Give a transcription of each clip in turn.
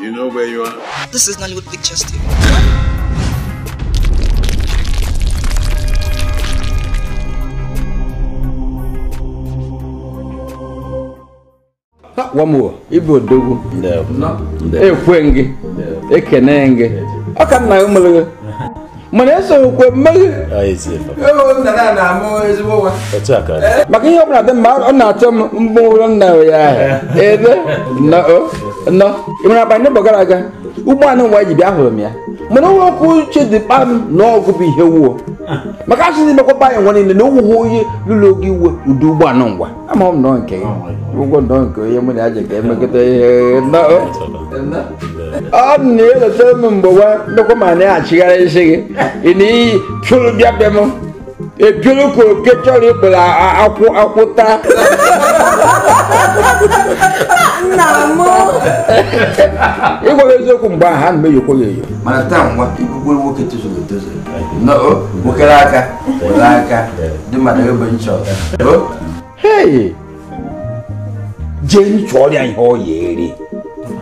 You know where you are? This is Nollywood Pictures TV. One more, Ibo Dogu. Ekwengi, Ekenenge. Aka na umele. Mana eso okwe mmeghe. Oh, na na mo ezigbo wa. Otu aka. Maka ihe ọbụla dị mma ọ na-atọ m mgbe nna ya. Ede no no. Ị mara abanye mbọ gara aga. Ụgbọ anụ nwa ji bịa hụrụ m ya. Mana okwu uche dị kpam na ọgụ bụ ihe wuo. Maka asị ndị mekwa anyị nwa niile na owuwe onye lụrụ oge iwe ụdị ụgbọ anụ ngwa. Ama m nọ nke gị. Ụgwọ nọ nke onye mụ na ya ji ka emekọta ihe nọ. Ọ na-eleta m mgbe nwa ndekwa ma na-achịgharị isi gị. Ị na-eyi pịụrụ bịa bịa m. Epiụrụ ka oke chọrọ ịkpụrụ akwụ akwụ taa. Nna m. Ịgwa eziokwu mgbe ahụ a na-emeyokwa gị eyo. Mana taa nwa ikwukwere nwoke tozuru etozu. No, wokere aka, were aka, dị mmadụ ebe nchọ. Hey! Jee chọrọ ya ihe ọ ya eri.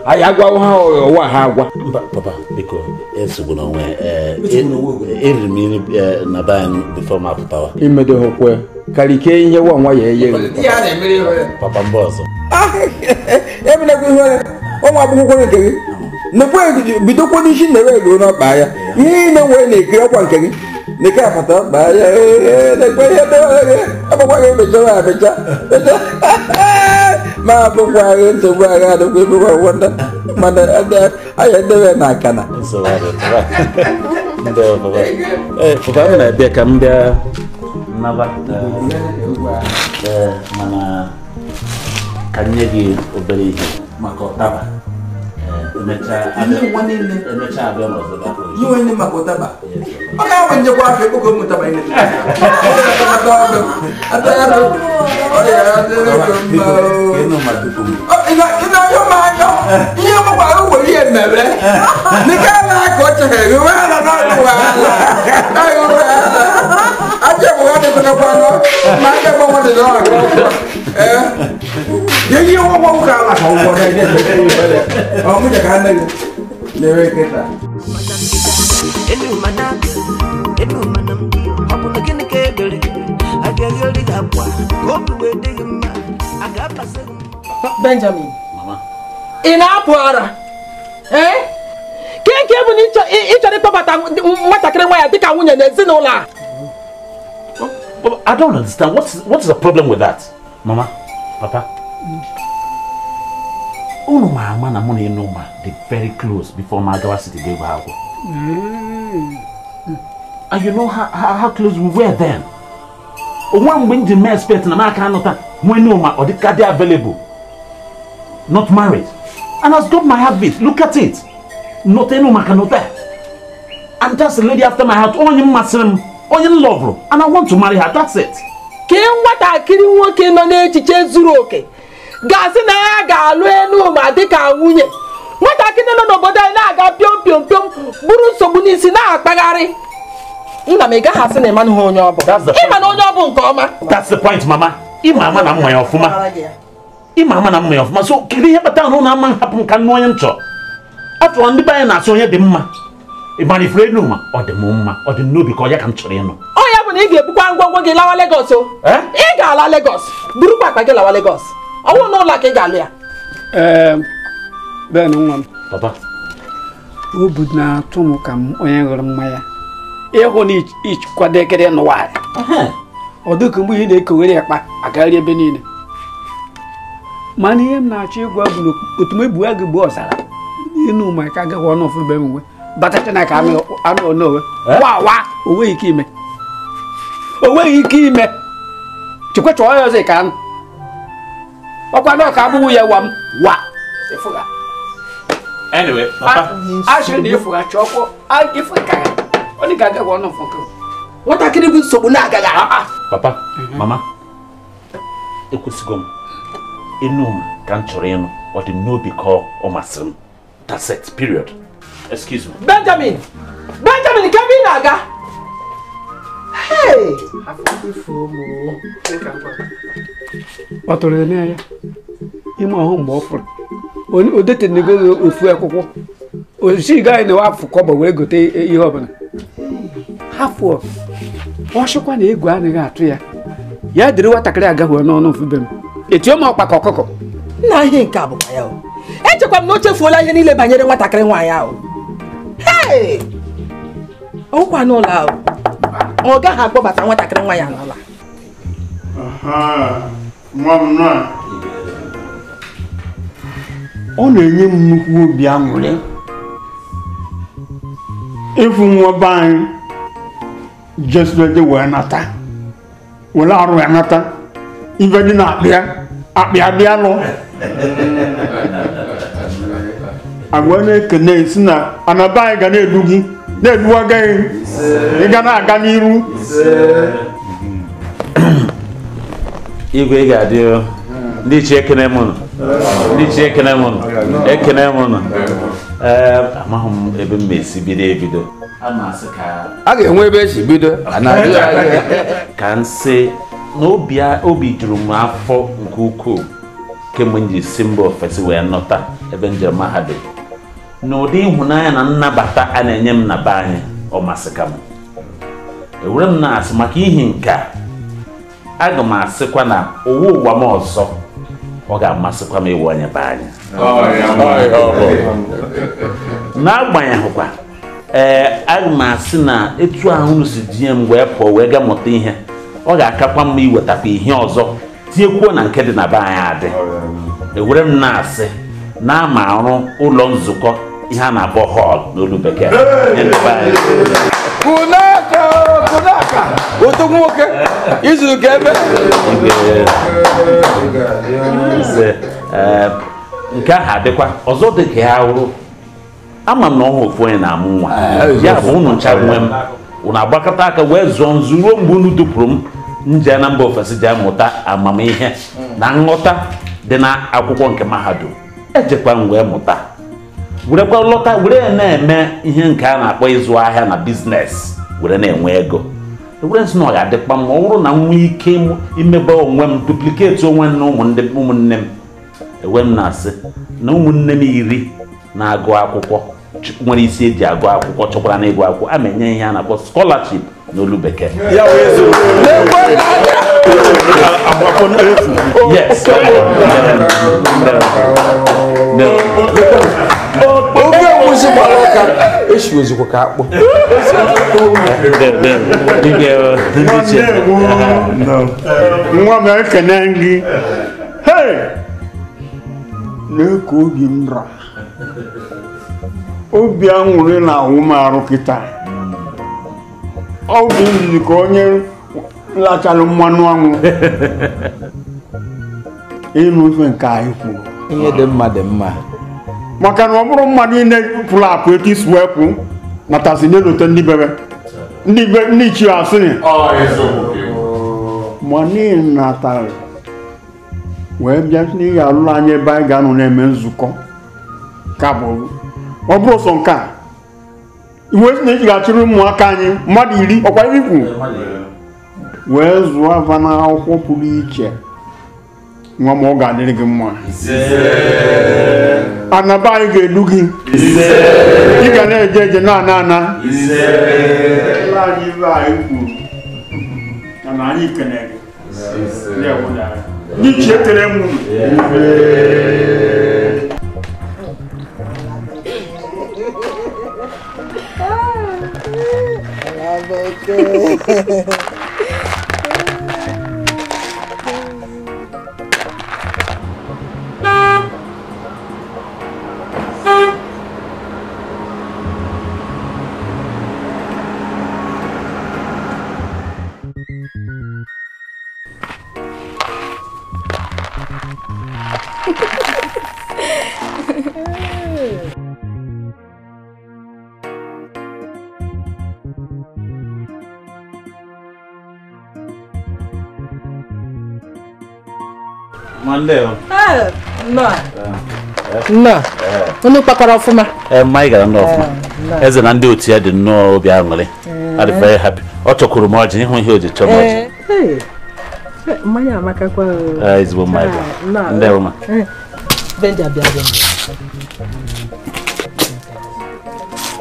Anyị agwawo ha ụwa ha agwa. Mba, papa, biko, esogbula onwe. Eriri m nri na be anyị before m apụtawa. Imedoghokwe, karike ihe nwa nwa ya eye. Papa, mba ọzọ. Emenekwa ihe ọnwa agbụkwọ nke gị. Nekwe bidokwa n'isi na-ere ruo n'ọkpa ya. Ihe niile nwere na-ekiri ọkwa nke gị. Nekwe apata ọkpa ya. Nekwe ihe dewere gị. Agbakwa gị emechara amecha. Ma abụkwa gị nsogbu agha adịkwa ebekwa nwata. Mana anyị edebe na akana. Papa, m na-abịa ka m bịa naba. Mana ka m nye gị obere ihe maka ụtaba. Emecha abịa n'ọzọ gakwa. Ihe nwanne maka ụtaba. Ọ ga-enwe njekwa afọ ịkpọkọ ụmụ ụtaba ihe. Ihe ọgbakwa were ihe mere. Nke a na-akọ chere wala na wala. Ayo wala. Aje bụ ha dịkwa nọ. Ma aje bụ nwa dị n'ọgụ. Eh. Ye wo wo ka ala ka wo na ile. Ọ mụ ka nne gị. Lewe keta. Elu mana elu mana m ọ bụ na gịnị ka ebere a ga-egheri gị akwa ka obi wee dị gị mma a ga-apasị gị. Benjamin, mama, ị na-apụ ara? Ee? Ke nke bụ na ị chọrọ ịkpọbata nwatakịrị nwa ya dịka nwunye n'ezinụlọ a? I don't understand. What's the problem with that? Mama, papa. Unu ma na mụ na Enuma dị very close before ma gawa city ga akwụkwọ. And you know how close we were then. Onwe mgbe m ji mee expect na m aka anọta nwa Enuma ọ dịka dị available. Not married. And as God might have it, look at it. Not Enuma cannot there. And that's the lady after my heart. Onye mmasịrị m, onye m love, and I want to marry her. That's it. Ke nwatakịrị nwoke nọ n'echiche zuru oke ga-asị na ya ga-alụ Enuma dịka nwunye. Nwatakịrị nọ n'obodo anyị na-aga piom piom piom buru nsogbu n'isi na-akpagharị. Nna m, ị gaghị asị na ịmanụ ha onye ọ bụ. Ịma na onye ọ bụ nke ọma. That's the point, mama. Ịma ama na mma ya ọfụma. Ịma ama na mma ya ọfụma. So kedu ihe kpatara na ụnụ ama hapụ m ka nụ onye m chọrọ? Afọ ndị be anyị na-asụ onye dị mma. Ịmana ifuru Enuma, ọ dị m mma, ọ dị m n'obi ka ọ ya ka m chọrọ ịnụ. Ọ ya bụ na ị ga-ebukwa ngwongwo gị lawa Lagos o. Ị ga-ala Lagos, burukwa akpa gị lawa Lagos. Ọ wụ n'ụlọ ka ị ga-alụ ya. Ee, Ben nwa m. Papa. Obi na-atụ m ka m onye ṅụrụ mmanya. Ịhụ na ịkwadekere n'ụwa. Ọ dịka mgbe ị na-ekowere akpa agagharị ebe niile. Mana ihe m na-achọ ịgwa bụ na otu m egbu agụ gbuo ọzara. Enuma ka agaghị ọnụ ọfụ be m nwe. Batacha na ka anụ ọnụ wa wa o nweghị ike ime. O nweghị ike ime. Chekwa chọọ ya ọzọ ka anụ. Ọkwa na ọka abụghị ya wa m wa. Ịfụga. Anyway, papa. Asịrị na ịfụga chọọkwọ ịfụga ka ya. Ọ dị ka agaghị ọnụ ọfụ nke. Nwatakịrị bụ nsogbu na-agaghị. Papa, mama, ekwesịgo m. Enuma ka m chọrọ ịnụ. Ọ dị m n'obi ka ọ masịrị m. That's it, period. Excuse me. Benjamin! Benjamin, come in, Aga! Hey! Ọ tụrụ ya n'anya. Ime ọhụ mgbe ọ fụrụ. Odetenego ofu akwụkwọ osi gaghị na afụ kọbọ wee gote ihe ọbụla hafụ ọchịkwa na egwu anaghị atụ ya ya dịrị nwatakịrị agahụ n'ọnụ mfube m etie m ọkpa ka ọkụkọ nna ihe nke a bụkwa ya o echekwa m na o chefuola ihe niile banyere nwatakịrị nwaanyị ahụ. Hey! Ọkwa n'ụlọ ahụ ọ gaghị akpọbata nwatakịrị nwaanyị n'ụlọ. Nwa m nọ ọ na-enye m nnukwu obi aṅụrị ịfụ nwa be anyị jesirede wee nata were arụ ya nata ife dị na akpịa akpịa dị alụ agwa na-ekene si na anaba anyị ga na-edu gị na-eduwaga gị ị ga na-aga n'iru. Igwe ị ga-adị ndị ichie ekene m nụ ndị ichie ekene m nụ ekene m nụ. Amaghị m ebe m esi bido ebido a ga-enwe ebe esi bido ka m sị na obi juru m afọ nke ukwuu kemgbe m ji si mba ofesi wee nọta ebe njem mahadum na ụdị ịhụnanya na nnabata a na-enye m na be anyị ọ masịka m ewere m na-asị maka ihi nke a aga m asịkwa na ụwa ụwa m ọzọ ọ ga-amasịkwa m ịwụ onye be anyị n'agbanyeghịkwa ee aga m asị na etu ahụ unu si jinye m wee pụọ wee gaa mụta ihe ọ ga-akakwa mma iwetakwa ihe ọzọ tinyekwuo na nke dị na be anyị adị ewere m na-asị na ama arụ ụlọ nzukọ ihe a na-akpọ họl n'olu bekee nye ndị be anyị. Kunaka kunaka otu nwoke izuru ka ebe nke ahụ adịkwa ọzọ dị ka ya wụrụ ama m na ọhụ ofu onye na-amụ nwa ya bụ unu ncha nwe m unu agbakọta aka wee zụọ nzu ruo mgbe unu dupụrụ m nje na mba ofesi ji amụta amamihe na nghọta dị na akwụkwọ nke mahadum ejekwa m wee mụta werekwa lọta were na-eme ihe nke a na-akpọ ịzụ ahịa na biznes were na-enwe ego were nsị na ọ ga-adịkwa mma ọ bụrụ na m nwee ike imebe onwe m dupliketi onwe m na ụmụnne m ewe m na-asị na ụmụnne m 10 na-agụ akwụkwọ nwere isi eji agụ akwụkwọ chọkwara na ịgụ akwụkwọ a ma-enye ihe a na-akpọ scholarship n'olu bekee. Yes. Oge egwusi gbara ụka esi ozugbo ka akpụ. Nwa m ekene gị hey na-eke obi m ra obi aṅụrị na-awụ m arụ kịta obi m dị ka onye lachara mmanụ anwụ ịnụ ife nke anyị kwuru ihe dị mma dị mma maka na ọ bụrụ mmadụ niile pụrụ apụ etu isi wee pụ natasị na-elote ndị bebe ndị be ndị ichie asịrị ma n'ihi natara wee bịa n'ihi alụrụ anyị ebe anyị ga-anọ na-eme nzukọ ka bụ ọ bụrụ sọ nke a iwe sị na eji ga-achịrị ụmụaka anyị mmadụ 10 ọkwa ikwu wee zụọ ava n'akwụkwọ pụrụ iche nwa m ọ ga-adịrị gị mma anaba anyị ga-edu gị ị ga na-eje eje na-ana ana anyị ibe anyị kwuru mana anyị kenere gị ndị ichie kere m unu. Nnọọ. Unu kpakọrọ ọfụma. Mma anyị gara nnọọ ọfụma. Eze na ndị otu ya dị nnọọ obi aṅụrị. Adị very happy. Ọ chọkwuru m ọjị ịhụ ihe o ji chọọ m ọjị. Mmanya amakakwa. Ezigbo mmanya. Ndewo ma. Benja bịa bịa.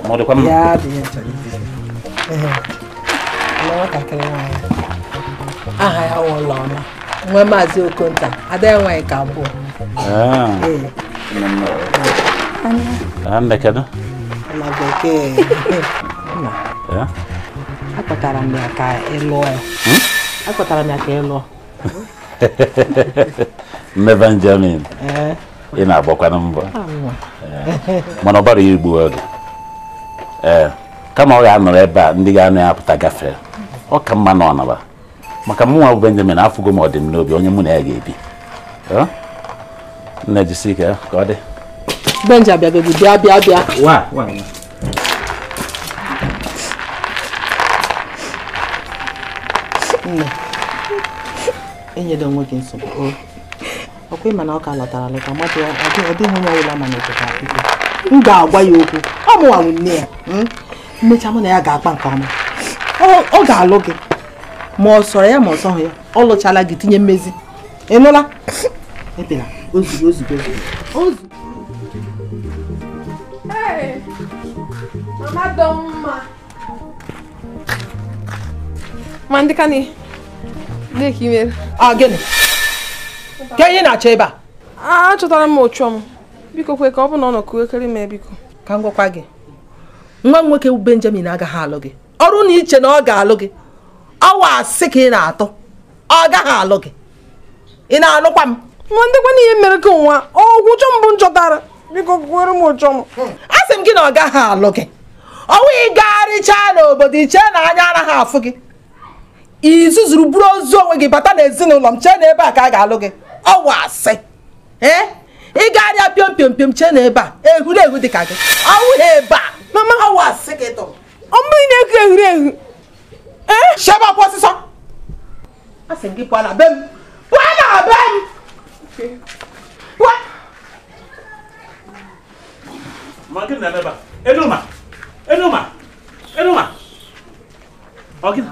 Ma ọ dịkwa mma? Ya dị ihe chọrọ izi. Nwatakịrị nwaanyị aha ya wụ Ụlọma, nwa Maazị Okonta, ada ya nwaanyị ka abụọ. Nne, kedu? Na bekee. Akpọtara m ya ka ị lụọ ya. Akpọtara m ya ka ị lụọ. Nne Benjamin, ị na-agbakwana mbọ. Mana ọ bara ya igbu oge. Ee, kama ọ ga-anọrọ ebe a ndị ga-anọ ya apụta gafere. Ọ ka mma na ọ naba. Maka mụ nwa bụ Benjamin afụgo m ọdịm n'obi onye mụ na ya ga-ebi. Nne, jisi ike ka ọ dị. Benja bịagodu, bịa bịa bịa. Wa wa. Nne, enyela onwe gị nsogbu. Ọkwa ịma na ọ ka lọtara alọta, mmadụ ọ dịghị onye ọbụla ma na obodo akpụkpọ. M ga-agwa ya okwu, ọ mụnwa bụ nne ya. Mmecha mụ na ya ga-akpa nke ọma. Ọ ga-alụ gị ma ọ sọrọ ya ma ọ sọghị ya, ọ lụchala gị tinye mmezi. Ị nụla? Ebela, ozugbo ozugbo ozugbo. Mama Doma. Mandikani. Deki. Ah, gịnị? Ka ihe na-achọ ebe a? Ah, achọtara m ochu m. Biko kwe ka ọ bụ na ọ nọ kuekere m biko. Ka m gwakwa gị. Nwa nwoke Benjamin agaghị alụ gị. Ọrụ na iche na ọ ga-alụ gị. Ọwa asị ka ị na-atụ. Ọ gaghị alụ gị. Ị na-anụkwa m? Mandikani ihe mere ka nwa. Ọgwụ chọ mbụ m chọtara. Biko kwere m ochu m. Asị m gị na ọ gaghị alụ gị. Ọnwụ ịgagharịchaa n'obodo iche na anya anaghị afụ gị. Izuzuru bụrụ ozu onwe gị bata n'ezinụlọ m chee na ebe a ka a ga-alụ gị. Ọwụ asị. Ee? Ịgagharịa pịọm pịọm pịọm chee na ebe a ehurehu dị ka gị. Ọwụ ha ebe a. Mama, ọwụ asị gị tụrụ. Ọ bụghị na-eku ehurehu. Ee? Shebe ọkwa ọsịsọ. Asị m gị pụọ na be m. Pụọ na be m. Pụọ. Ma gịnị na-eme ebe a? Enuma! Enuma! Enuma! Ọ gịnị?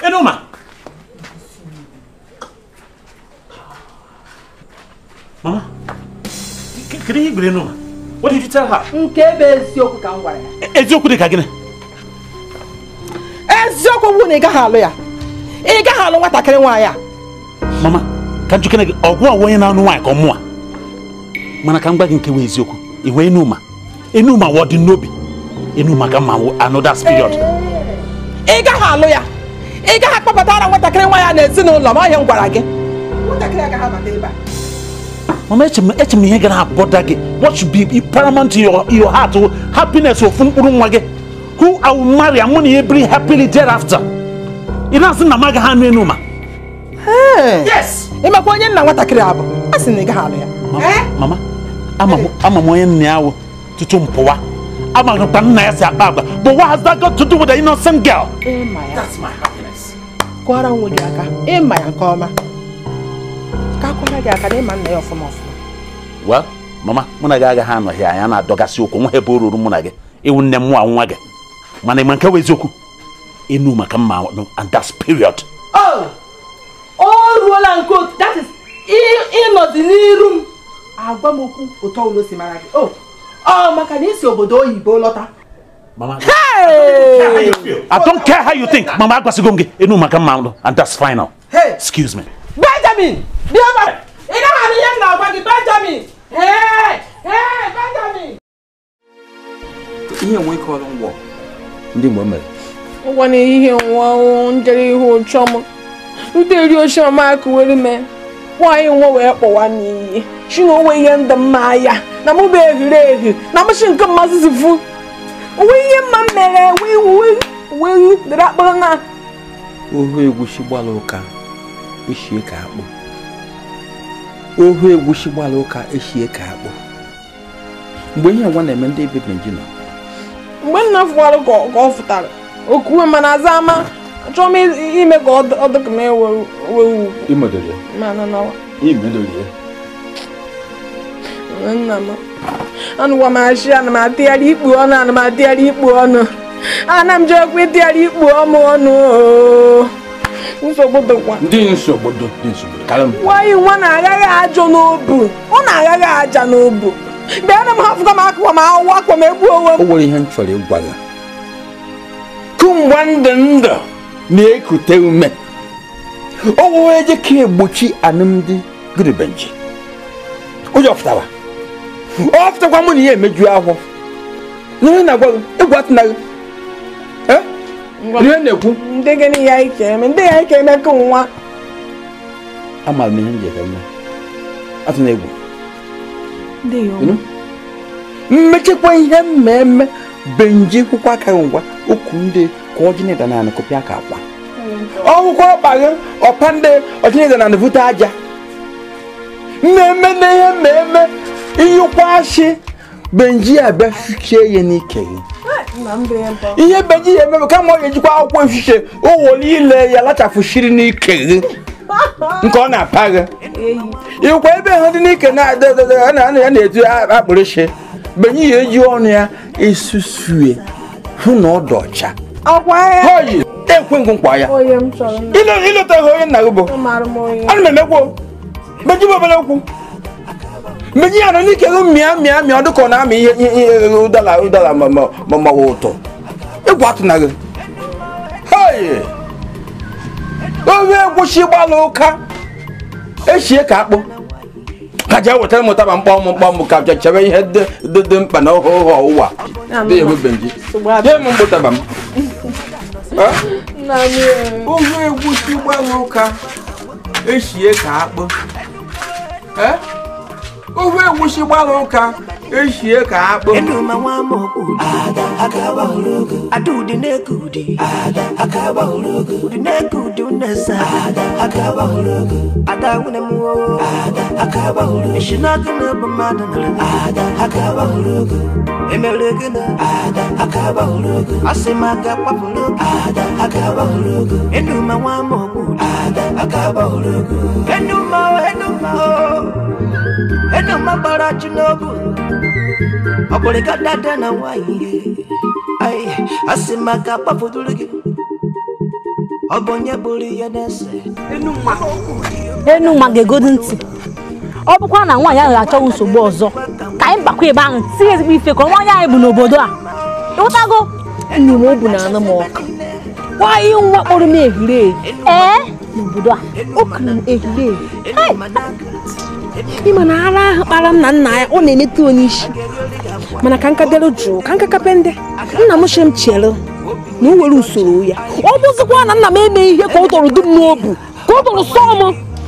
Enuma! Mama, kedu ihe i gwara Enuma? What did you tell her? Nke bụ eziokwu ka m gwara ya. Eziokwu dị ka gịnị? Eziokwu bụ na ị gaghị alụ ya. Ị gaghị alụ nwatakịrị nwaanyị a. Mama, ka njikere gị ọgwụ ọwụ onye na-anụ nwaanyị ka ọ mụa. Mana ka m gwa gị nke bụ eziokwu. Ị wee Enuma. Enuma wụ ọdị n'obi. Enuma ka mma another period. Ị gaghị alụ ya. Ị gaghị akpọbatara nwatakịrị nwa ya n'ezinụlọ m, ọhịa m gwara gị. Nwatakịrị agaghị abata ebe a. Mama, eche m ihe gara abọda gị. What should be paramount in your heart? Happiness ofu mkpụrụ nwa gị. Who I will marry and money every happily thereafter. Ị na-asị na m agaghị anụ Enuma. Yes. Ị makwa onye nna nwatakịrị abụ. A sị na ị gaghị alụ ya. Mama, ama m onye nna ya wụ tutu m pụwa. Ama nna ya si akpa agwa. But what has that got to do with the innocent girl? That's my happiness. Kwara onwe gị aka, ịma ya nke ọma. Ka akwara gị aka na ịma nna ya ọfụma ọfụma. Well, mama, mụ na gị agaghị anọghị anya na-adọgasị okwu nwa ebe o ruru mụ na gị. Ịwụ nne m nwa nwa gị. Mana ịma nke wụ eziokwu. Enuma ka mma and that's period. Oh! O ruola nke otu, that is ịnọdị n'iru m. Agwa m okwu ụtọ ụlọ si mara gị. Oh! Ọ maka na isi obodo oyibo lọta. Mama, hey! I don't care how you think. Mama, agwasịgo m gị Enuma ka mma and that's final. Hey! Excuse me. Benjamin! Bịa ebe a! Ị naghị anụ ihe m na-agwa gị, Benjamin! Hey! Hey, Benjamin! Ihe nwe ike ọrụ ngwọ ndị mgbe mere. Ụgwọ na ehihie nwa njere ihu ụchọ m. Ndị eri oche mama akụwere me. Nwaanyị nwa wee kpọwa n'iyi. Chi na onwe ihe ndị mma ya. Na mụ bụ ehurehu. Na mụ chi nke mmasị zifu. Onwe ihe mma m mere wee dere akpọrọ na. Ohu egwusi gbara ụka eshie ka akpụ. Ohu egwusi gbara ụka eshie ka akpụ. Mgbe ihe nwa na-eme ndị ebe Benji nọ. Mgbe nna fụwara ka ọ fụtara. Okuwe mana aza ama. Achọrọ m ime ka ọ dị ka m ewe ugwu. Imedoro. Mana nawa. Imedoro. Nna m. Anụwa m achị ana m atịgharị ikpu ọnụ ana m atịgharị ikpu ọnụ. Ana m jekwa ịtịgharị ikpu ọmụ ọnụ. Nsogbu dịkwa. Ndị nsogbu dị nsogbu. Karị m. Nwaanyị nwa na-aghaghị ajọ n'obu. Ọ na-aghaghị aja n'obu. Bịa na m hafụga m akụwa m awụ akwa m egbu onwe m. O nwere ihe m chọrọ ịgwa gị. Kemgbe ndụ ndụ na-ekute ume. O nwere eje ka egbochi alụmdi gị na Benji. Ụjọ fụtawa. Ọ fụtakwa mụ na ihe emeju ahụ. N'ihe na-agwa gị, egwu atụna gị. Ihe na-ekwu. Ndị gịnị ya ike eme? Ndị ya ike eme ka nwa. Amaara m ihe m ji eme. Atụna egwu. Mmechekwa ihe mmemme Benji kwụkwa aka ngwa okwu ndị ka ọjị na na kụpịa aka akwa. Ọgwụkwọ ọkpa gị ọpa ndị ọjị na na vute aja. Mmemme na ihe mmemme iyikwa ashị Benji abịa fichie ya n'ike gị. Ihe Benji ya emebe kama ọ ga-ejikwa akwụkwọ efiche owo niile ya lachafụshiri n'ike gị nke ọ na-apa gị. Ịkwa ebe ha dị n'ike na-etu akpụrịshị Benji ya eji ọnụ ya esusue hụ na ọ dị ọcha. Oyi ekwe nkwa ya. Ịlọtaghị onye nna gị bụ. Ana m emekwa Benji bụ obere okwu. Benji ya nọ n'ike gị mịa mịa mịa ọ dịka ọ na-amị ihe ụdala ụdala ma ụtọ. Egwu atụna gị. Oyi owe egwuchi gbalụ ụka echie ka akpụ. Ka jee wetara m ụtaba mkpọm mkpọm ka bịa chebe ihe dị mkpa na ọhụụ ọwụwa. Dị ya Benji. Nye m mkpụtaba m. Owe egwuchi gbalụ ụka echie ka akpụ. Owe egwuchi gbalụ ụka echie ka akpụ. Enuma ga-egodu ntị. Ọ bụkwa na nwaanyị ahụ achọghị nsogbu ọzọ ka anyị bakwa ebe ahụ tinye ezigbo ife ka nwaanyị anyị bụ n'obodo a. Ịghọtago? Nne m obu na anụ m ọkụ. Nwaanyị nwa kpọrọ m ehiri ehi. Ee, n'obodo a. O kuru m ehiri ehi. Ịma na ara ahụ kpara m na nna ya ọ na-emetụ onye isi. Mana ka nka dere jụụ ka nka kape ndị nna m chere m chere na o nwere usoro ya. Ọ bụzikwa na nna m eme ihe ka ọ tọrọ dum n'obu ka ọ tọrọ sọọ m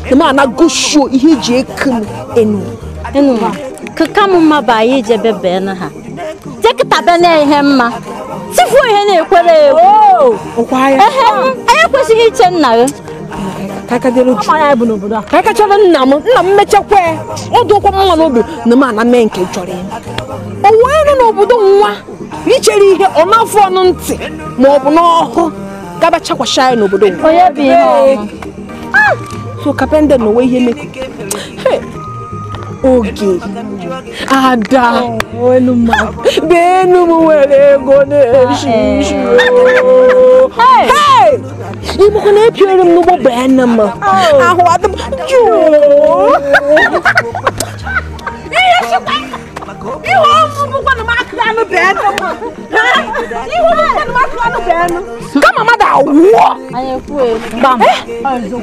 na m anagosio ihe eji eku m enu. Enuma, ka m mma bụ anyị ijebe bee na ha. Jekịta be na ihe mma. Tifuo ihe na-ekwere egwu. Ehe, anyị ekwesịghị iche nna gị. Ka aka chọrọ nna m mechakwa ọ dụkwa m nwa n'obi na m ana mee nke chọrọ ime. O wee nọ n'obodo nwa ichere ihe ọ na-afụ ọnụ ntị ma ọ bụ n'ọhụ gaba chakwasha ya n'obodo nwa. Onye bụ ihe ọma. So kapende na onwe ihe mekụ. Oge ada benu m nwere ego na-eshi ishi. Hey! Ịmụkwa na epiere m n'ụgbọ bee m ahụ adị m jụụ. Ihe ọmụmụ na m akụrụ anụ bee m. Ihe ọmụmụ na m akụrụ anụ bee m. Kama mmadụ awụọ.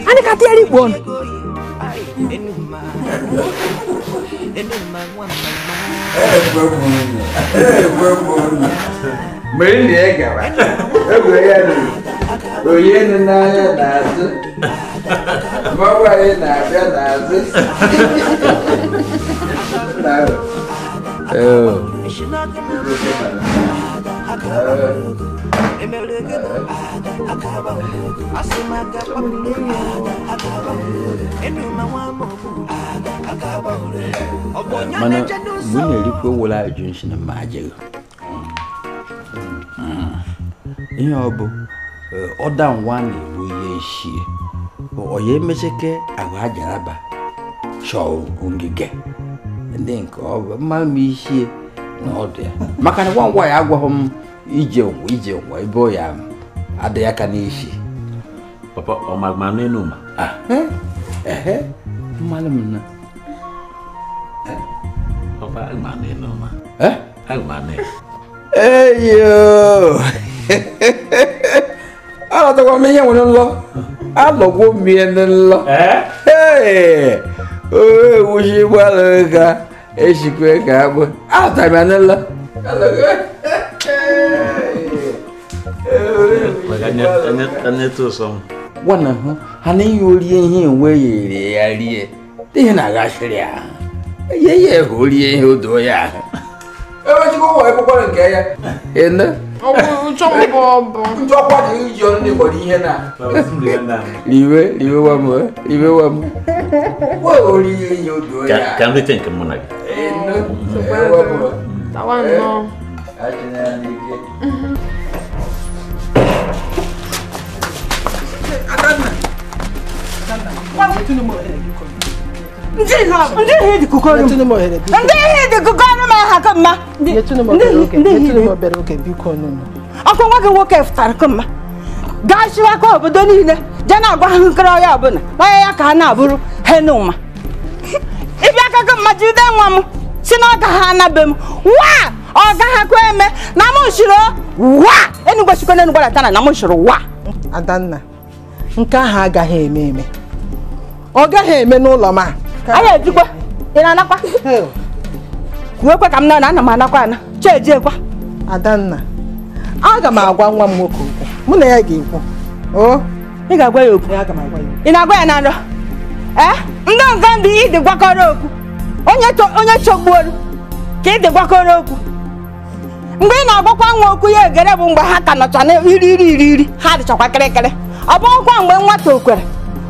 Anyị ka tinyere ikpo ọnụ. Onye nọ n'anya n'azụ, mmanwụ anyị na-abịa n'azụ. Mana mgbe ị na-erikwa owula ajụ nshi na mma ajịghị. Ihe ọ bụ ọda nwa na-ebu ihe ishie ọ ya emecheke ahụ ajaraba chọọ ngige ndị nke ọ bụ mma m ishie na ọdụ ya maka na nwa ngwa ya agwaghị m ije ngwa ije ngwa ebe ọ ya adịghị aka n'isi. Papa, ọ ma ma n'enu ma? Ehe, mmalụ m na. Papa, aga m anụ Enuma. Aga m anụ ya. Eyo! Alọtakwa m ihe nwere nlọ. Alọgwo m ihe nlọ. Ee! Ewuchi gbalụ ka eshikwe ka agbụ. Alọtara m ya nlọ. Gwana hụ, ha na ihe orie ihe enwe ya ya rie. Ihe na-aghachiri ahụ. Ihe ya hụ orie ihe odo ya ahụ. Ewechikwa ụwa ekwukwara nke ya. Ene? Nchọkwa dị iji ọnụ n'ịgbọrọ ihe na. Riwe, riwe wa m, riwe wa m. Wa orie ihe odo ya. Ka m rite nke mụ na gị. Ene? Ewe m. Tawa nnọọ. Achịna ya n'ike. Ọkwa nwa gị nwoke fụtara kemma gaa chiwakwa obodo niile jee na-agwa ha nkiri ọya ọbụla onye ya ka ha na-abụrụ Enuma. Ịbịa aka kemma jide nwa m si na ọ ga ha anabe m wa ọ gaghị eme na m shiri wa Enugwu chikwa n'Enugwu latana na m shiri wa. Adanna, nke ahụ agaghị eme eme. Ọ gaghị eme n'ụlọ m a. Anyị ejikwa ị na-anakwa kwuekwa ka m na ana m anakwa ana chejiekwa. Adanna, aga m agwa nwa m nwoke okwu. Mụ na ya ga-ekwu. O, ị ga-agwa ya okwu. Aga m agwa ya okwu. Ị na-agwa ya na nrọ? Ee, ndị nga ndị ịdị gwakọrọ okwu. Onye chọgbuoru ka ịdị gwakọrọ okwu. Mgbe ị na-agwakwa nwa okwu ya egere bụ mgbe ha ka nọcha na iri iri iri iri ha dịchakwa kịrịkịrị. Ọ bụghịkwa mgbe nwata okwere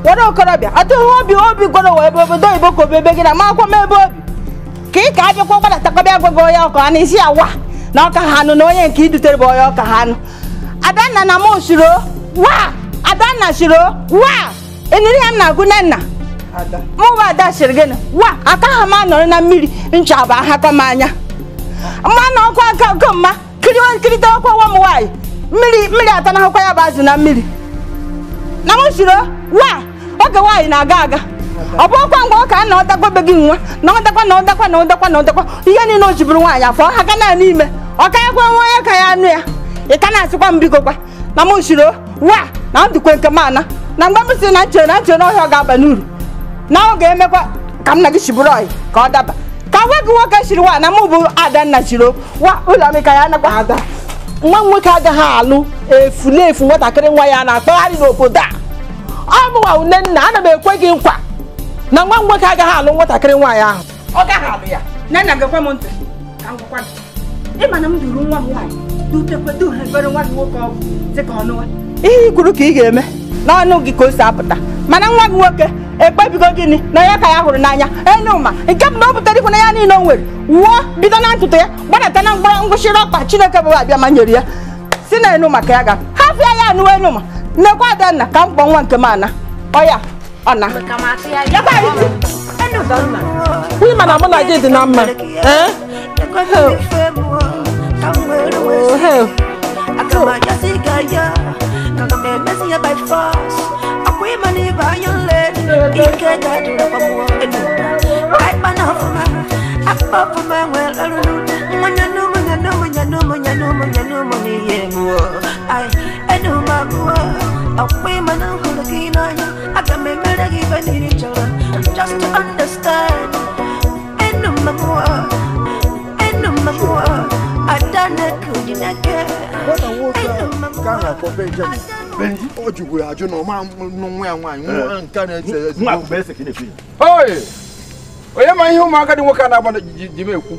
were okorobịa ọtụghị obi obi gwọrọ wee ebe obodo oyibo ka obi ebe gị na ma akwọ m ebe obi ka ị ka abịakwa gbadatakọbịa gwago onye ọka anụ isi ya wa na ọka ha anụ na onye nke idutere bụ onye ọka ha anụ. Adanna na mụ shiro wa Adanna shiro wa eniri ya m na-agụ nne nna mụ bụ ada shiri gịnị wa aka ha m anọrọ na mmiri ncha bụ ahakọ m anya mmanụ ọkụ aka gomma kirịta ọkwa nwa m nwaanyị mmiri mmiri atanahụkwa ya bụ azụ na mmiri na mụ shiro wa oge nwaanyị na-aga aga ọ bụ ọkwa mgbe ọ ka na ọdakwa be gị nwa na ọdakwa na ọdakwa na ọdakwa na ọdakwa ihe niile o jiburu nwaanyị afọ ha ga naanị ime ọ ka ya kwa nwa onye ka ya anụ ya ị ka na-asịkwa m biko kwa na mụ shiro wa na ndụkwe nke m ana na mgbe m sị na nchere na nchere n'ọhịa ọ ga-aba n'uru na ọ ga-emekwa ka m na gị shiburu ọyị ka ọ daba ka nwa gị nwoke shiri wa na mụ bụ Adanna shiro wa ụlọ m ka ya anakwa. Ada, nwa m nwoke agaghị alụ efulefu nwatakịrị nwa ya na-akpagharị n'obodo a. Ọ bụwa une nna, ana m ekwe gị nkwa na nwa m nwoke agaghị alụ nwatakịrị nwaanyị ahụ. Ọ gaghị alụ ya. Nne gakwa m ntị ka m gwakwa gị. Ịma na m duru nwa m nwaanyị dutekwe duhebere nwa gị nwoke ọgwụ dị ka ọnụwa. Ihe i kwuru ka ị ga-eme n'ọnụ gị ka o si apụta mana nwa gị nwoke ekpebigo gịnị na ya ka ya hụrụ n'anya Enuma nke bụ na o butere ikwu na ya niile o nwere wuo bido na ntụtụ ya gbadata na mgbọrọ ngwụchiri ọkpa Chineke bụ abịa ma nyere ya si na Enuma ka ya ga hafịa ya anụ Enuma nnekwa Adanna ka m kpọ nwa nke m ana ọya ọ na nwunye mana mụ na gị dị na mma. Just to understand, Onye ma ihe ụmụaka dị nwoke a na-agba ji m ekwu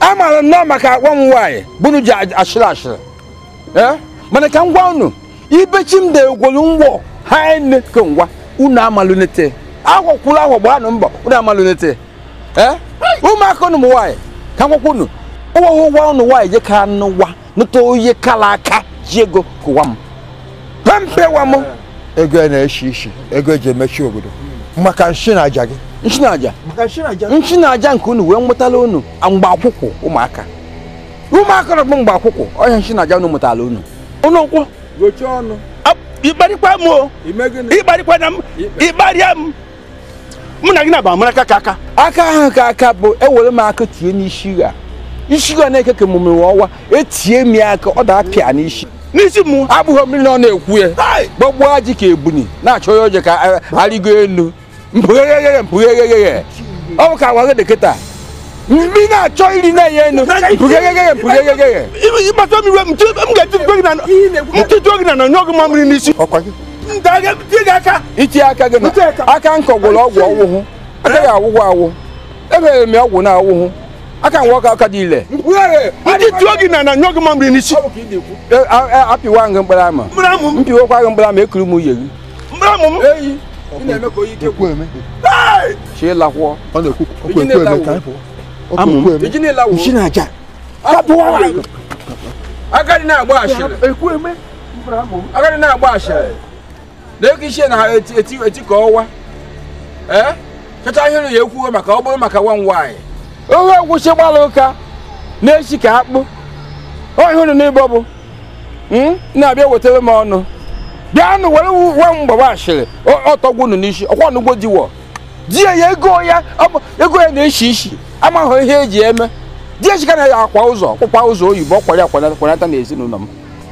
amaara nnọọ maka agwa m nwaanyị bunu ji ashịrị ashịrị mana ka m gwa unu ibechi m degwolu ngwọ ha nne ke ngwa unu amalụnete agwọkwuru agwọ gbaanụ mbọ unu amalụnete ụmụaka unu m nwaanyị ka m gwakwa unu ụwa ụgwọ unu nwaanyị je ka nụwa nụta onye kala aka ji ego kụwa m pempewa m ego na-eshi ishi ego eji emechi obodo maka nshi na aja gị nshi na aja nshi na aja nke unu wee mụtala unu mgbe akwụkwọ ụmụaka ụmụaka na mgbe akwụkwọ ọhịa nshi na aja unu mụtala unu unu nkwụ gochie ọnụ ịkparịkwa m o ịkparịkwa na m ịkparịa m Mụ na gị na-agba amara aka aka. Aka ahụ ka aka bụ ewere m aka tie n'isi ya. Isi ya na-eke ka emume ọwa etie m ya aka ọ da-apịa n'isi. N'isi mụ abụghị mmiri na ọ na-ekwu ya. Gbagbuo ji ka ebuni na-achọ ya oje ka arịgo elu. Mpụgheghegheghe mpụgheghegheghe. Ọ bụ ka agwa gị dị kịta. Mmiri na-achọ iri na-enye elu. Mpụgheghegheghe mpụgheghegheghe. Ịgbata m iwe m ga-etituo gị na na nyụọ gị mamịrị n'isi. Itinye aka gị na aka nkọ gwụrụ ọgwụ ọwụhụ. Aka ya awụgwọ awụ. Emere m ọgwụ na awụhụ. Aka nwa ọka aka dị ile. Ndị tụọ gị na na nyụọ gị mamịrị n'isi. Apịwa gị mkpụrụ ama. Mpịwakwa gị mkpụrụ ama ekuru m uye gị. Mkpụrụ amụ m. Eyi. Ị na-eme ka oyi ike kwu eme. Chi ịlakwụọ. Ọ na-ekwu okwu eme ka anyị pụọ. Iji na-ịlawo. Nshi na-aja. Agadi na-agba ashịrị. Agadi na-agba ashịrị. Na-eke isi na eti ka ọwa. Ee? Chacha ihe ya ekwuo maka ọ bụrụ maka nwa nwaanyị. Oge ngwụsị gbara ụka na-esi ka akpụ. Ọ ihe unu n'ịbọ bụ na-abịa wetara m ọnụ. Bịanụ were nwa mgbagba ashịrị ọtọgwu unu n'isi ọkwa n'ugbo diwọ. Di ya ego ya ego ya na-eshi ishi amaghị ihe eji eme. Di ya chika na ya akwa ụzọ kwụkwa ụzọ oyibo ọkwara akwanata na ezinụlọ m.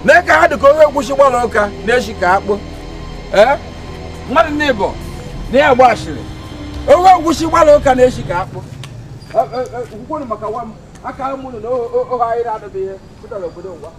Mee ka ha dị ka onye ngwụsị gbara ụka na-esi ka akpụ. Ee? Mmadụ n'ịbọ na ya agba ashịrị. Onye ngwụsị gbara ụka na-esi ka akpụ. Ukwuru maka nwa m aka m unu na ohe anyị na-adọba ihe pụtara obodo ngwa.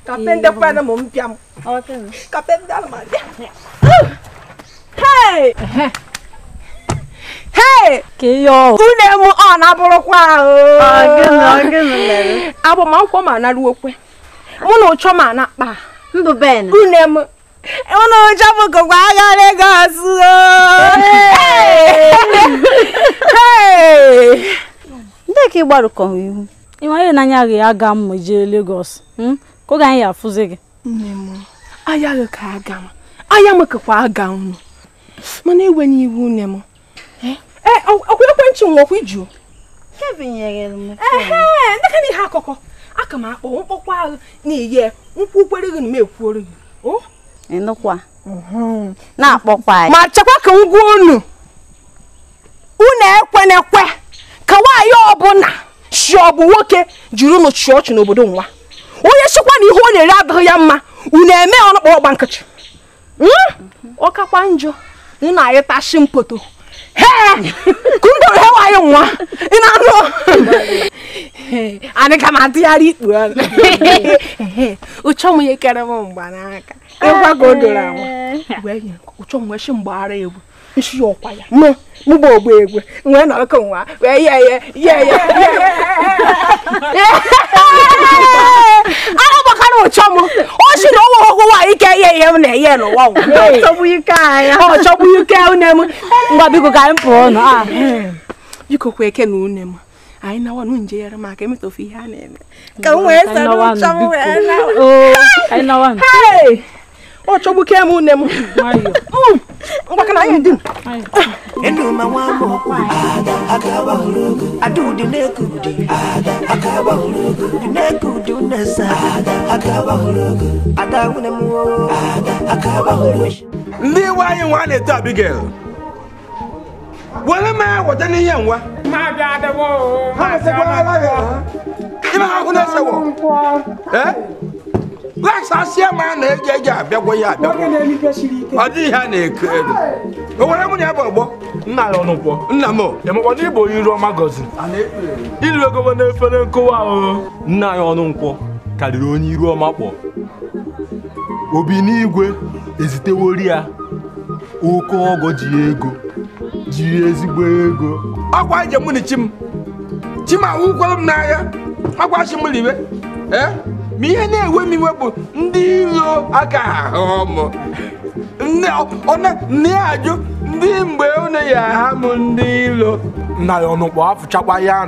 Kapende kwana mo mpia mo. Kapende ala ma bia. Hey! Hey! Ke yo. Une mu ọ na burukwa o. Agene mere. Abo ma nkwo ma na ruokwe. Mụ na ucho ma na akpa. Ndụ ben. Une mu. Unu ucho bụ kokwa aga Lagos o. Hey! Ndị ka igbarukọ ihu. Ịma na anya gị aga m jee Lagos. Ka oge anyị afụzi gị. Nne m, aya gị ka aga m. Aya m kakwa aga unu. Mana ewe n'iwu nne m. Ee, ọkwa ekwentị m ọkwa iju. Kevin nyere m. Ehe, ndị ka na ihe akụkọ. Aka m akpọ mkpọkwa ahụ na-eye nkwụ kwere gị na m ekwuoro gị. O? Ịnụkwa. Na-akpọkwa anyị. Ma chekwa ka m gwa unu. Unu ekwenekwe ka nwaanyị ọbụla shi ọ bụ nwoke jiri unu chịa ọchị n'obodo nwa. Onye chịkwa na ihe ọ na-ere adịghị ya mma unu eme ọnụkpọ ọgba nkịchị. Ọ kakwa njọ unu ayịtashi mpoto. Hee! Kundoro he nwaanyị nwa ị na-anụ anyị ka ma atụgharị ikpu ọnụ. Ụchọ m ihe kere m mgbanaka ịgwa ka o doro anwa ụchọ m wee shi mgbaghara egwu nshi ọkwa ya mụ bụ ogbu egwu nwee nọrọkọ nwa wee ye ye ye ye ara gbakara ụchọ m o si na ọnwa ọgwụ nwaanyị ike ihe ihe m na-eye n'ụwa ọ chọgbu ike une m. Ngwa biko ka anyị pụọ nụ. Biko kwa eke na une m anyị nawa nụ nje yere m aka emetofu ihe a na-eme ka m wee soro ụchọ m wee nawa. Ọ chọgbu ke m une m. Ngwa ka na anyị dị. Enu ma nwa m ada aka gbahuru adudi na-ekudi ada aka gbahuru na-ekudi unesa ada aka gbahuru ada nwune m ada aka gbahuru. Ndị iwe anyị nwa na-eto Abigail. Were m weta n'ihe nwa. Ma bịa adịwo. Ha esekwala ya. Ime ahụ na-esewo. Eh? Laksasia ma na-eji eji abịagwo ya abịagwo. Ọ dịghị ha na-eko elu. O nwere mụ na ya bụ ọgbọ. Nna ya ọnụkwọ. Nna m. Emekwa na ịbụ onye iru ọma gọziri. Ilu ego n'efere nkụwa o. Nna ya ọnụnkwọ karịrị onye iru ọma kpọ. Obi n'igwe ezitewori ya oke ọgọ ji ego ji ezigbo ego. Ọkwa ije mụ na chi m. Chi m awụkwara m n'ahịa. Ọkwa chi m liwe. Eh? Ma ihe na-ewe m iwe bụ ndị iro aka ahụ m. Nne ajụ ndị mgbe unu ya ha m ndị iro. Nna ya ọnụkpọ afụchakwa ya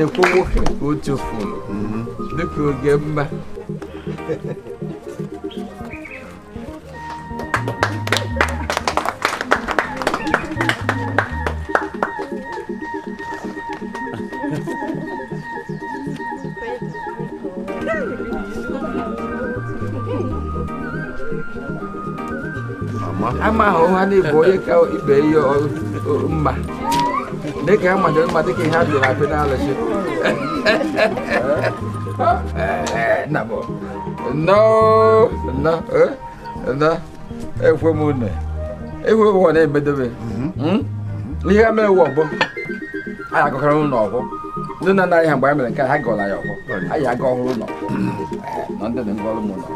Na-ekwu nwoke ka o tufuru dịka oge mma. Ama ahụ ha na-ebu onye ka ibe ihe mma dịka ha madoro mma dịka ihe ha bịara apị n'alụsị. Ekwe m unu ekwe m ụwa na-emedobe ihe ha mere ụwa ọbụ anyị agọkara ụlọ ọgwụ ndị nna nna anyị ha mgbe anyị mere nke ha gọrọ anyị ọgwụ anyị aga ọhụrụ ụlọ na ndị dị ngọrụ m ụlọ.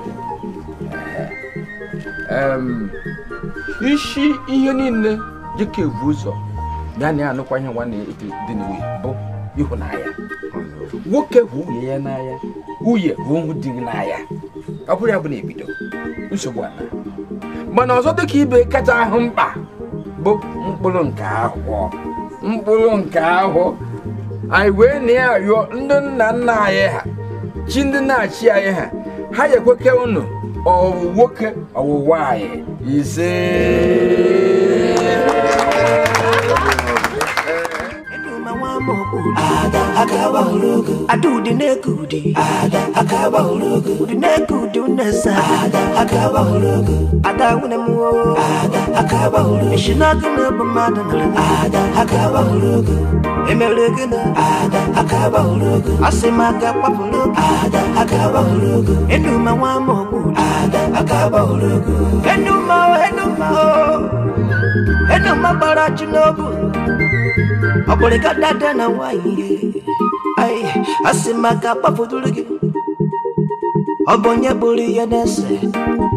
Isi ihe niile dịka evu ụzọ ya na anụkwa ihe nwanne dị n'iwu bụ ịhụnanya. Nwoke hụ nwunye ya n'anya, nwunye hụ di gị n'anya. Ọ bụrụ ya bụ na ebido nsogbu ana. Mana ọzọ dịka ibe kacha ahụ mkpa bụ mkpụrụ nke ahụ. Mkpụrụ nke ahụ anyị wee na-arịọ ndị nna nna anyị ha, chi ndị na-achị anyị ha, ha ekweke unu ọwụ nwoke ọwụ nwaanyị ise. Ọ bụ onye bụrụ ihe na-ese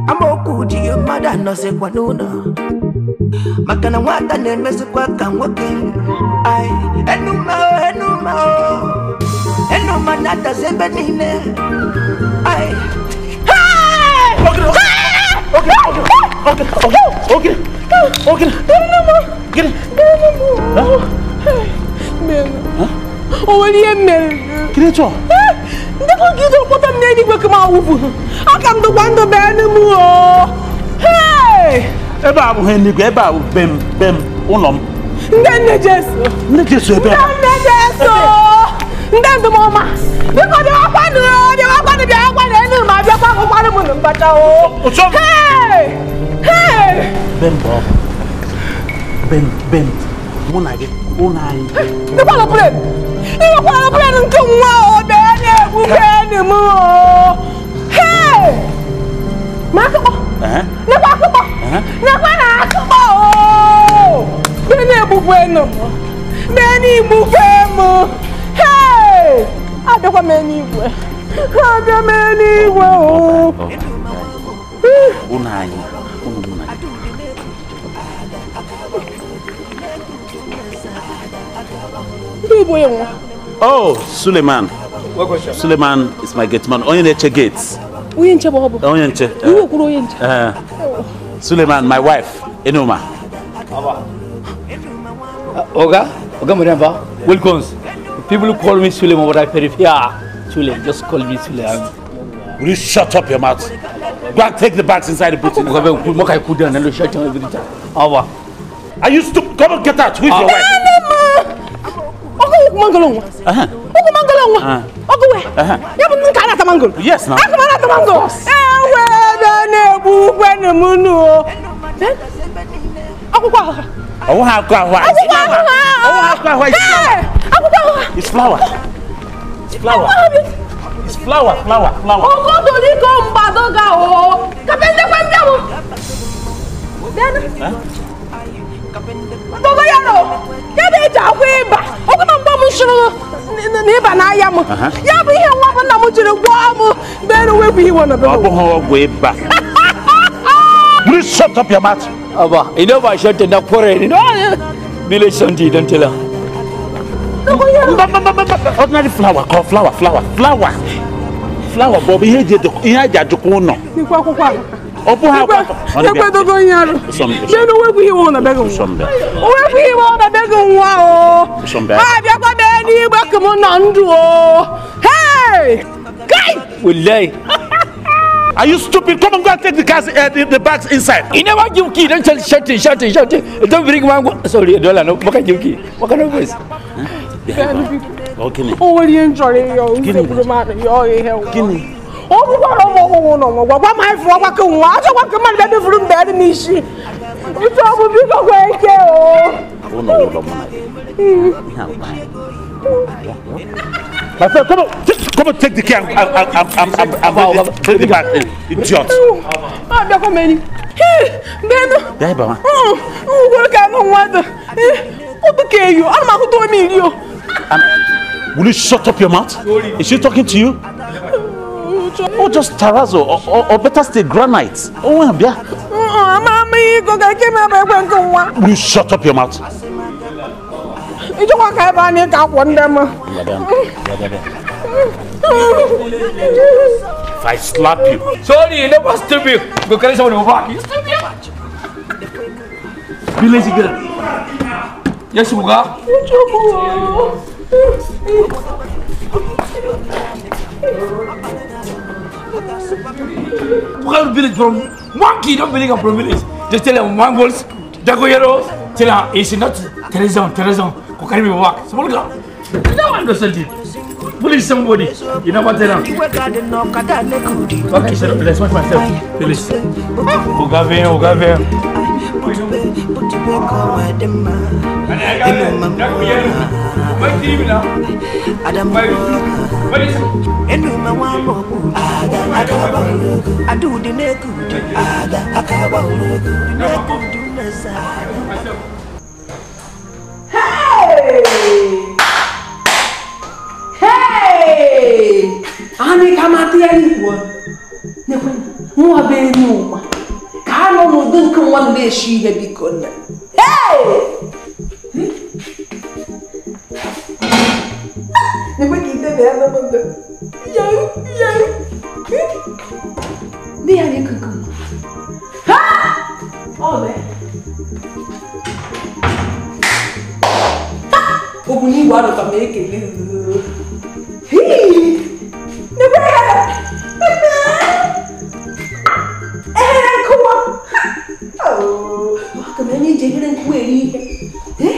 amaokwu dị ya mmadụ anọzikwa n'ụlọ maka na nwata na-emezikwa ka nwoke. Ai enuma enuma enuma na-atazi ebe niile. Ai O nwere ihe mere ndị kọgide kpọta m n'eluigwe ka m awụpụ aka m dụkwa ndụ bee n'ime o. Ebe a abụghị eluigwe, ebe a bụ be m ụlọ m. Ndị nne Jesu, nne Jesu ebe a, ndị nne Jesu, ndị ndụmọma biko bịawakwanụ, bịawakwanụ, bịawakwanụ elu ma bịakwa hụkwanụ m na mbacha o. Be m bụ ọgụ be m mụ na gị ụlọ anyị. Ịkwara plen, ịkwara plen nke nwa o bee na-egbu bee m o. Ma akụkọ nekwa akụkọ nekwa na akụkọ o bee na-egbukwe m bee na-egbukwe m. Abịakwa m eluigwe, abịa m eluigwe o. Ụlọ anyị, ụlọ mụ na gị. Oh, Suleiman. Suleiman is my gate man. Onye na-eche gates. Onye nche bụ ọ bụ. Onye nche. Iwu kwuru onye nche. Suleiman, my wife, Enuma. Oga, Oga Mariamba, welcome. People call me Suleiman, but I prefer Sule. Just call me Sule. Will you shut up your mouth? Go and take the bags inside the boot. Are you stupid? Come and get out. Who is your wife? Yes, now. It's flour. It's flour. It's flour, flour, flour. Will you shut up your mouth? Abba, you know I shut in that poor, you know? Village something, don't tell her. Ordinary flour, call flour, flour, flour. Flour, Bobby, he did the n'igwe ka m nọ ndụ o. Hey! Guy! Wallahi. Are you stupid? Come on, go and take the cars, the bags inside. You never give key. Don't shouting, shouting, shouting. Don't bring one. Sorry, dollar. No, what can you key? What kind of voice? Okay. Oh, what are you enjoying? Gini. Oh, what my My friend, come on, come on, take the key and bring the bag in. Idiot. Will you shut up your mouth? Is she talking to you? Oh, just terrazzo, or better still, granite. Oh, yeah. Will you shut up your mouth? If I slap you. Sorry, you never stupid. Go carry someone back. You stupid. Be lazy girl. Yes, you go. One village from one kid, don't believe I'm from village. Just tell them one words, Jagoyero, tell her it's not Teresa, Teresa, who carry me walk. Small girl. No one understands it. Police somebody. You know what tell them? Okay, sir, let's watch myself. Please. Ogave, Ogave. Hey! Hey! Ani kamati ya ni mwa be numa. Ka no no dun kan wanda shi ya biko na. Hey! Nekwe ki te be na bando. Yaru, yaru. Ni ya ni kan. Ha! Oh be. Oguni wa ro ka me ekele. Hey! Nekwe. Eh, come on. Oh, come on, you didn't query. Eh?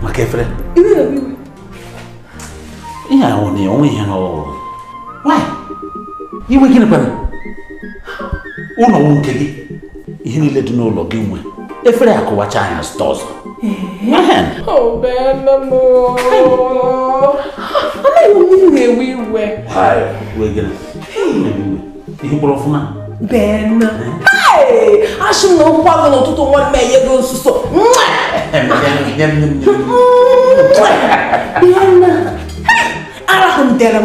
Maka efere. Ihe ahụ na onwe ihe na Why? Iwe gịnị kwara? Ụlọ nwe nke gị. Ihe niile dị n'ụlọ gị nwe. Efere akụwacha anya zụta ọzọ. Oh, Ben, mo. Amaghị m na-ewe iwe. Why? Iwe gịnị? Ihe mkpụrụ ọfụma. Ben. Hey! Asị m na ụkwụ agụ n'ụtụtụ nwa m enye gị nsuso. Arahụndere m,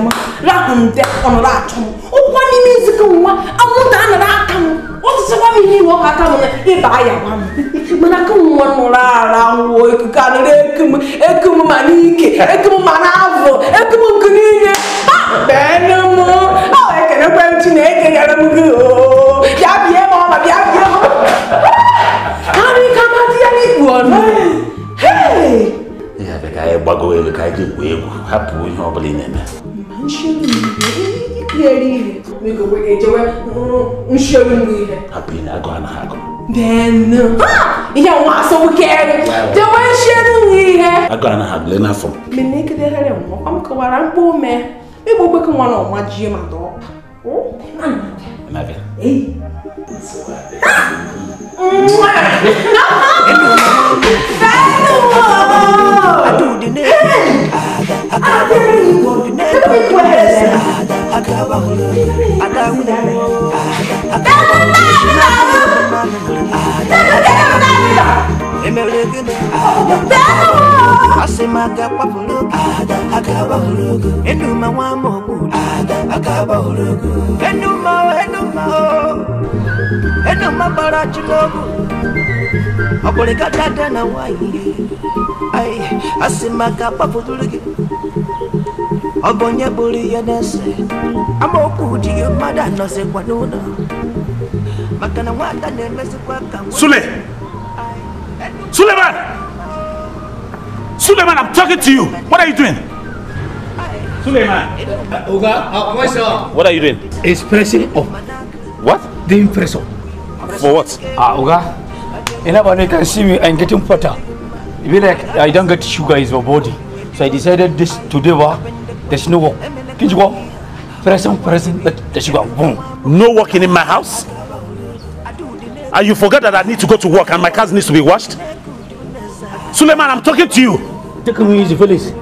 rahụnde ọnọrọ achọ m. Ụkwụ n'ime ezikọ nwa, anwụnta anọrọ aka m. Ọtụtụkwa m ihe iwe ọka aka m na ịba ya gwa m. Mana ka nwa nọrọ ara nwụọ ikuku anọrọ eku m, eku m ma n'ike, eku m ma n'afọ, eku m nke niile. Ben m, ọ ekenekwe m Chineke nyere m gị oo. Bịa bie m ọma, bịa bie m. Karị ka mmadụ ya n'ikpu ọnụ. Hey! Ya bụ ka anyị gbago elu ka anyị ji egwu egwu, hapụ ihe ọ bụla ị na-eme. Hapụ ihe agụ anaghị agụ. Ben, ihe nwa asọgbukere. Jewe nshiere ihe. Agụ anaghị agụ lee n'afọ. Mene ekedere nwa, ọ m kọwara mkpa ume. Igbo kwekọ nwa na ọma jie ma dọọ. Na-abịa. Hey! Asị m aka kwapụrụ ada aka gbahụrụ ogo. Enuma nwa m okpu ada aka gbahụrụ ogo. Enuma o enuma o enuma gbara chi n'ogu. Ọ bụrụ ka dada na nwanyị. Ai asị m aka kwapụrụ gị. Ọ bụ onye bụrụ ihe na-ese. Amaokwu dị mmadụ anọzikwa n'ụlọ. Maka na nwata na-emezikwa ka nwa. Sule! Suleiman! Suleiman, I'm talking to you. What are you doing? Suleiman. Oga, what are you doing? It's pressing up. What? Doing press up. For what? Oga, anybody can see me, I'm getting fatter. It be like I don't get sugar in my body. So I decided this today, there's no work. Can you go? Pressing, let the sugar, boom. No working in my house? And you forget that I need to go to work and my cars needs to be washed? Suleiman, I'm talking to you. Take me easy, Felix.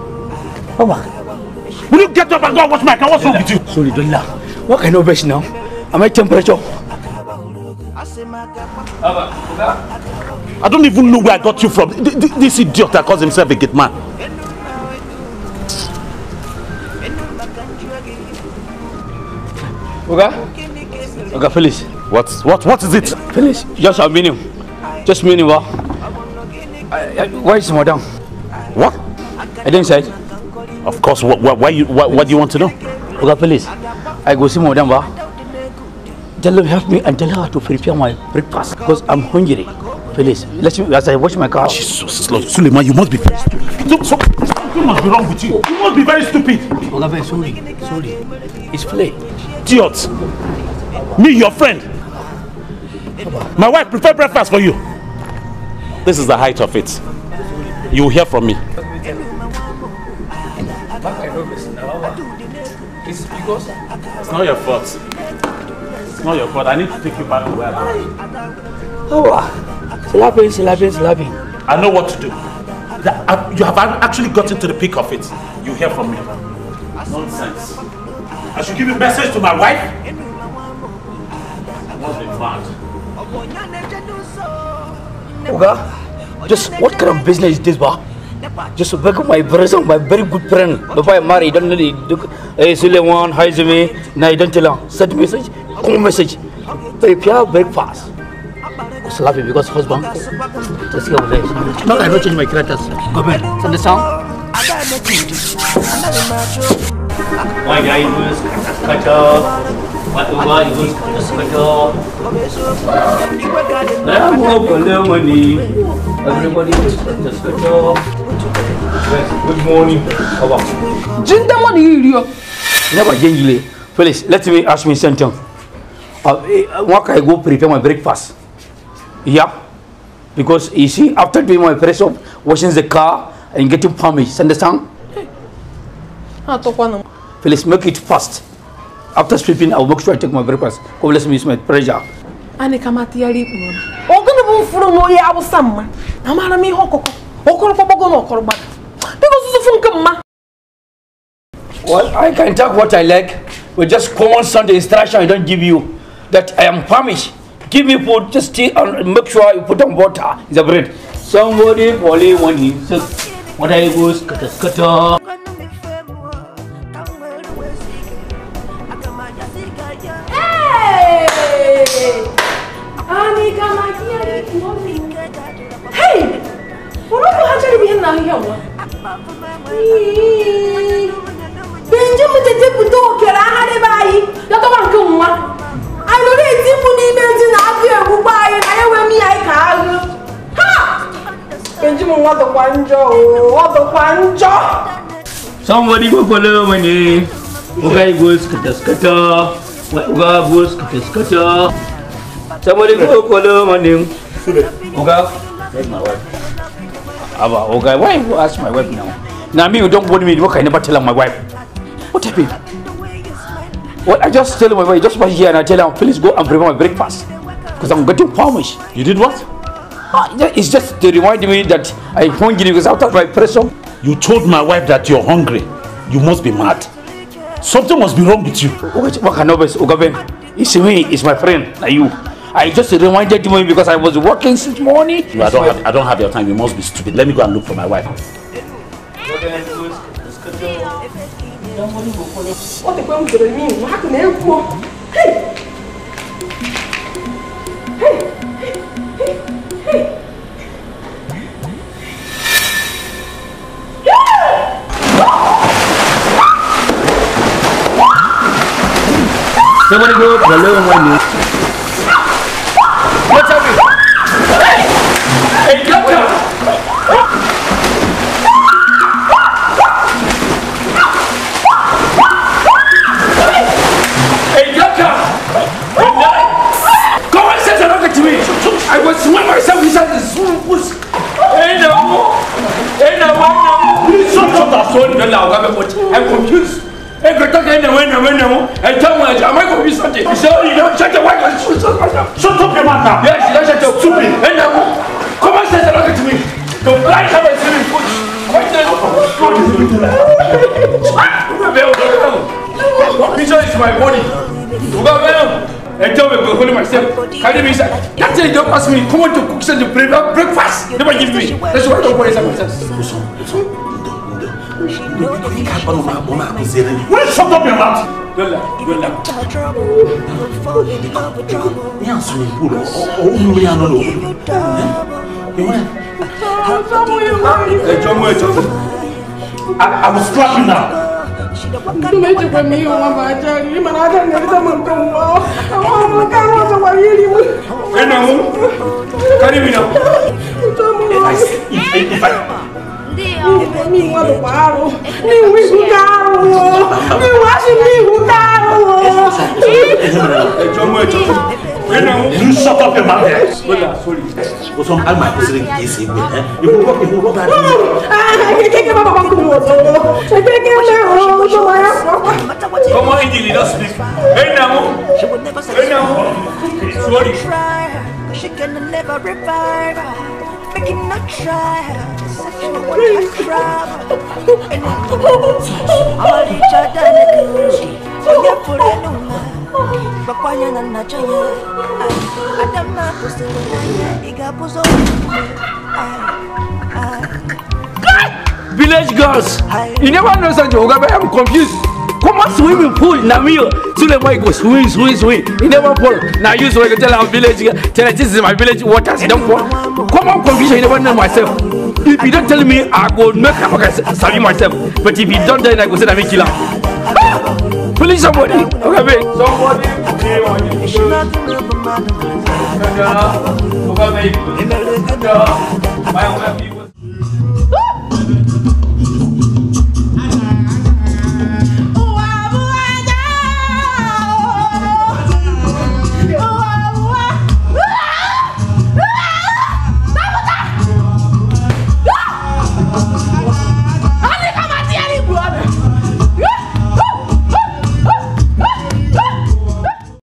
Papa. Will you get up and go and wash my car? What's wrong with you? Sorry, don't laugh. What kind of best now? Am I temperature? I don't even know where I got you from. This idiot that calls himself a gate man. Oga? Oga, Felix. What is it? Felix, just a minute. Just a minute, what? Where is madam? What? I didn't say. Of course. What do you want to know? Oga, please. I go see madam. Tell her help me and tell her to prepare my breakfast because I'm hungry. Please, let me as I wash my car. Jesus, Lord, Suleiman, you must be very stupid. Something must be wrong with you. You must be very stupid. Oga, sorry, sorry. It's play. Idiot. Me, your friend. My wife prepared breakfast for you. This is the height of it. You will hear from me. It's because it's not your fault. It's not your fault. I need to take you back to where I am. Oh, slapping, slapping, slapping. I know what to do. You have actually gotten to the peak of it. You hear from me. Nonsense. I should give a message to my wife. I must be mad. Oga, just what kind of business is this, ba? Just back up my present, my very good friend. Before I marry, don't know the hey Suleiman, hi Zumi. Now you don't tell him. Send message, call message. Prepare breakfast. I was laughing because husband. Just go there. No, I don't change my characters. Go back. Understand? My guy was cut off. My guy was cut off. Everybody was cut off. Good morning. Jinda money you. Never gengile. Felix, let me ask me something. What can I go prepare my breakfast? Yeah. Because you see, after doing my press up, washing the car and getting punished, understand? Felix, make it fast. After sweeping, I'll make sure I take my breakfast. God bless me, it's my pleasure. Well, I can talk what I like, but just common Sunday instruction I don't give you. That I am famished. Give me food, just tea and make sure you put on water in the bread. Somebody probably want him. So what I go scatter scatter. Hey! Hey! Somebody go follow money. Okay, go scatter scatter. Go scatter scatter. Somebody go follow money. Okay. That's my wife. Okay, why you ask my wife now? Now me, you don't want me to work. I never tell my wife. What happened? Well, I just tell my wife, just watch here and I tell her, please go and prepare my breakfast. Because I'm getting famished. You did what? It's just to remind me that I'm hungry because after my pressure. You told my wife that you're hungry. You must be mad. Something must be wrong with you. What can I It's me, it's my friend, like you. I just reminded me because I was working since morning. I don't have your time. You must be stupid. Let me go and look for my wife. Ọ dịkwa m jere n'ihu ha na-ekwu. Hey! Hey! Hey! Hey! Somebody go the little one. What's happening? Hey! Hey, doctor! Hey, doctor! Come on, say something to me. I was swimming myself inside the swimming pool. Hey, no! Hey, no! I'm confused. Hey, go talk anyway. I tell me, am I confused something? You say, you don't shut your wife. Shut up your mouth now. Yes, you don't shut up. Stupid. Hey, now, come on, say something to me. Don't blind have a swimming pool. This is my body. And tell me, I'm holding myself. Can you be inside? That's it, don't ask me. Come on to cook something to breakfast. Never give me. That's why I don't go inside myself. Will you shut up your mouth? I will slap you now. If I You shut up your mouth. Come on, Indy, let's speak. Hey, now. Hey, now. Sorry. She can never revive. Making not try. Village girls, you never know something. I'm confused. Come on, swimming pool, Namio. Suleiman go swim, swim, swim. You never fall. Now you so I can tell our village, tell her this is my village water. Don't fall. Come on, confusion. You never know myself. If you don't tell me, I go make a sabi myself. But if you don't, then I go say I'm a killer. Please somebody. Okay, babe. Somebody. Okay, babe.